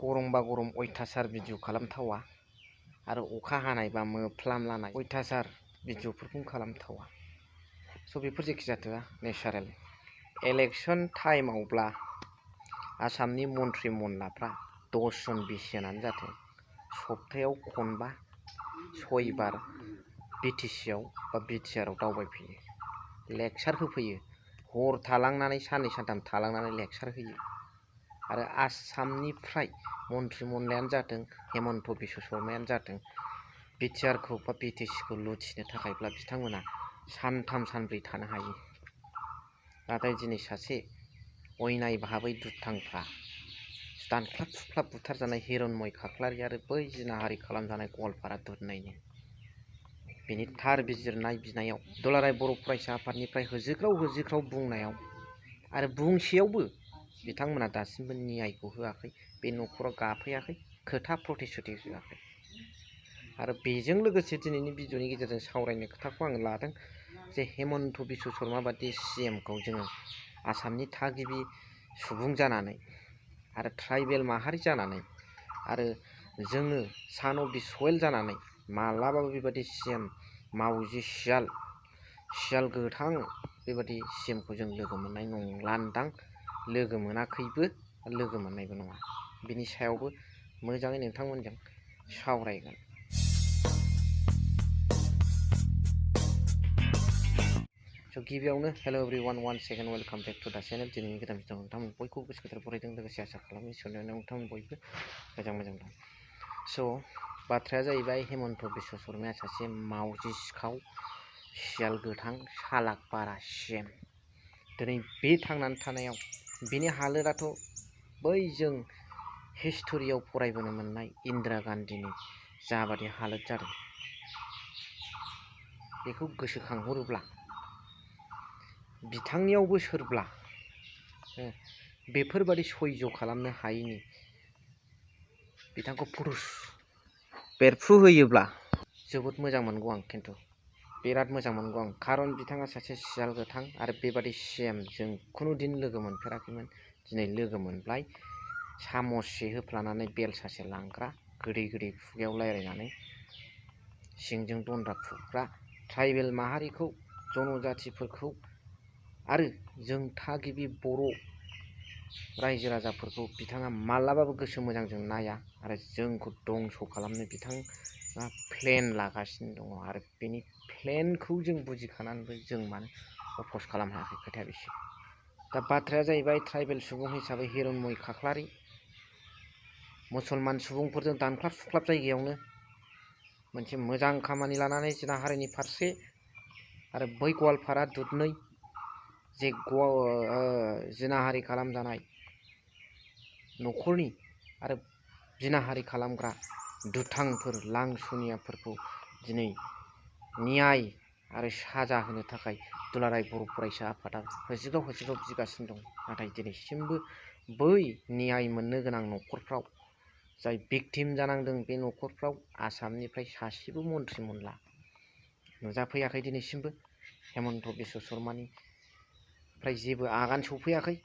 गरमबा गरम अयथासार भिडिअ खालामथावा आरो अखा हानायबा मोफ्लामलानाय अयथासार भिडिअफोरखौ खालामथावा। स' बेफोर जेखि जाथोआ नेचारेल इलेक्सन टाइमावब्ला आसामनि मन्त्रि मनलाफ्रा 10 जन 20 जनानो जाथों सप्तायाव खनबा 6 बार बिटिसिआव बा बिटिआरआव दावबायफैयो, लेक्सार होफैयो, हर थालांनानै साननै सानथाम थालांनानै लेक्सार होयो। आरो आसामनिफ्राय मन्त्रि मनलायानो जाथों हेमन्त बिश्व शर्मायानो जाथों बिटिआरखौ बा बिटिसिखौ लुथिनो थाखायब्ला बिथांमोना सानथाम सानब्रै थानो हायो। नाथाय दिनै सासे अयनाय भाबै दुथांफ्रा दानख्लाब सुख्लाब बुथारजानाय हिरण्मय खाख्लारि आरो बै जिनाहारि खालामजानाय गवालपारा दुधनैनि बेनि थार बिजिरनाय बिनायाव दुलाराय बर' फरायसा आफादनिफ्राय होजिख्राव बुंनायाव आरो बुंसेयावबो बिथांमोना दासिमबो न्यायखौ होआखै, बे न'खराव गाफैयाखै, खोथा प्रतिश्रुति होआखै। आरो बेजों लोगोसे दिनैनि भिडिअनि गेजेरजों सावरायनो खोथाखौ आङो लादों जे हेमन्त बिश्व शर्मा बादि CMखौ जोङो आसामनि थागिबि सुबुं जानानै आरो ट्राइबेल माहारि जानानै आरो जोङो सान अफ दि सयेल जानानै मालाबाबो बेबादि CM मावजि सियाल गोथां बेबादि CMखौ जों लोगो मोननाय नंलान्दां, लोगो मोनाखैबो लोगो मोननायबो नङा। बिनि सायावबो मोजाङै नोंथांमोनजों सावरायगोन। स' गिबियावनो hello' everyone one second welcome back to the channel. दिनैनि गोदान भिडिअ नोंथांमोन बयखौबो गोसो गोथार बरायदों, लोगोसे आसा खालामो इसोरनि अननायाव नोंथांमोन बयबो मोजां दं। स' बाथ्राया जाहैबाय हेमन्त बिश्व शर्माया सासे मावजि सिखाव सियाल गोथां सालाक बारा CM। दिनै बे थांनानै थानायाव बिनि हालोदाथ' बै जों हिस्ट'रियाव फरायबोनो मोननाय इन्दिरा गान्धीनि जाबादि हालोद जादों बेखौ गोसोखांहरोब्ला बिथांनियावबो सोरब्ला बेफोरबादि सयज' खालामनो हायैनि बिथांखौ पुरुष बेरफ्रु होयोब्ला जोबोद मोजां मोनगौ आं, खिन्थु बिराद मोजां मोनगौ आं। खारन बिथाङा सासे सियाल गोथां आरो बेबादि CM जों खुनुदिन लोगो मोनफेराखैमोन। दिनै लोगो मोनबाय, सामससे होफ्लानानै बेलसासे लांग्रा, गोदै खुगायाव रायलायनानै सिंजों दन्द्रा खुबग्रा ट्राइबेल माहारिखौ, जनजातिफोरखौ आरो जों थागिबि बर' रायजो राजाफोरखौ बिथाङा मालाबाबो गोसो मोजांजों नाया आरो जोंखौ दंस' खालामनो बिथाङा प्लेन लागासिनो दङ। आरो बेनि प्लेनखौ जों बुजिखानानैबो जों मानो अफस खालामनो हायाखै, खोथाया बेसो। दा बाथ्राया जाहैबाय ट्राइबेल सुबुं हिसाबै हिरण्मय खाख्लारि मुसलमान सुबुंफोरजों दानख्लाब सुख्लाब जायगायावनो मोनसे मोजां खामानि लानानै जिनाहारिनि फारसे आरो बै गवालपारा दुधनै जे जिनाहारि खालामजानाय न'खरनि आरो जिनाहारि खालामग्रा दुथांफोर लांसुनियाफोरखौ दिनै न्याय आरो साजा होनो थाखाय दुलाराय बर' फरायसा आफादा होजिख्राव बिगासिनो दं। नाथाय दिनैसिमबो बै न्याय मोननो गोनां न'खरफ्राव जाय भिक्टिम जानांदों बे न'खरफ्राव आसामनिफ्राय सासेबो मन्त्रि मनला नुजाफैयाखै। दिनैसिमबो हेमन्त बिश्व शर्मानिफ्राय जेबो आगान सौफैयाखै,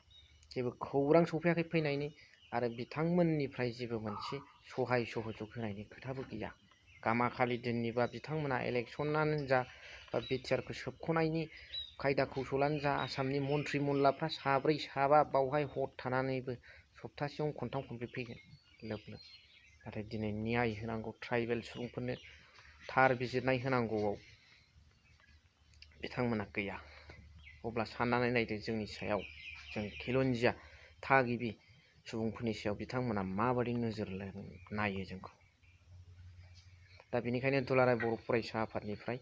जेबो खौरां सौफैयाखै फैनायनि, आरो बिथांमोननिफ्राय जेबो मोनसे सहाय सहयोग होनायनि खोथाबो गैया। गामाखालि दिननिबा बिथांमोना इलेक्सनानो जा बा बिटिआरखौ सोबख'नायनि खायदा कौशलानो जा आसामनि मन्त्रि मनलाफ्रा साब्रै साबा बावहाय हर थानानैबो सप्तासेयाव खनथाम खनब्रै फैगोन लोब लोब। नाथाय दिनै न्याय होनांगौ ट्राइबेल सुबुंफोरनो थार बिजिरनाय होनांगौआव बिथांमोना गैया। अब्ला साननानै नायदो जोंनि सायाव, जों खिलन्जिया थागिबि सुबुंफोरनि सायाव बिथांमोना माबादि नोजोर नायो जोंखौ। दा बेनिखायनो दुलाराय बर' फरायसा आफादनिफ्राय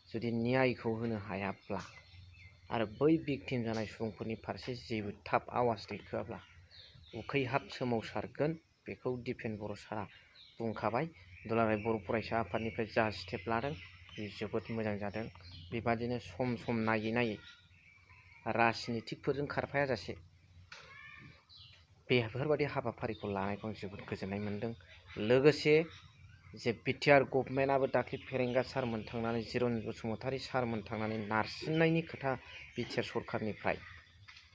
जुदि न्यायखौ होनो हायाब्ला आरो बै भिक्टिम जानाय सुबुंफोरनि फारसे जेबो थाब आवाज दैखोआब्ला उखैहाब सोमावसारगोन, बेखौ दिपेन बर' सारा बुंखाबाय। दुलाराय बर' फरायसा आफादनिफ्राय जा स्टेप लादों बे जोबोद मोजां जादों। बेबादिनो सम नायै राजनितिकफोरजों खारफायाजासे बेफोरबादि हाबाफारिखौ लानायखौ आं जोबोद गोजोननाय मोन्दों। लोगोसे जे बिटिआर गभर्नमेन्टआबो दाख्लै फेरेंगा सारमोन थांनानै, जिरन बसुमतारी सारमोन थांनानै नारसिननायनि खोथा बिटिआर सरखारनिफ्राय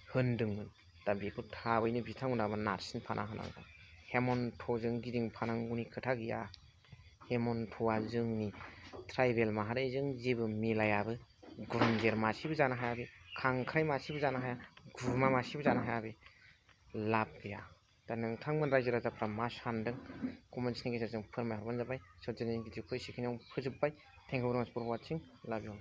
होनदोंमोन। दा बेखौ थाबैनो बिथांमोनाबो नारसिनफाना होनांगौ। हेमन्तजों गिदिंफानांगौनि खोथा गैया। हेमन्तआ जोंनि ट्राइबेल माहारिजों जेबो मिलायाबो। गुनजेर मासेबो जानो हाया बे, खांख्राइ मासेबो जानो हाया, गुमा मासेबो जानो हाया बे, लाब गैया। दा नोंथांमोन रायजो राजाफ्रा मा सानदों कमेन्ट्सनि गेजेरजों फोरमायहरबानो जाबाय। स' दिनैनि भिडिअखौ एसेखिनियाव फोजोब्बाय। थेंक इउ भेरि माच फर वाचिं, लाभ इउ।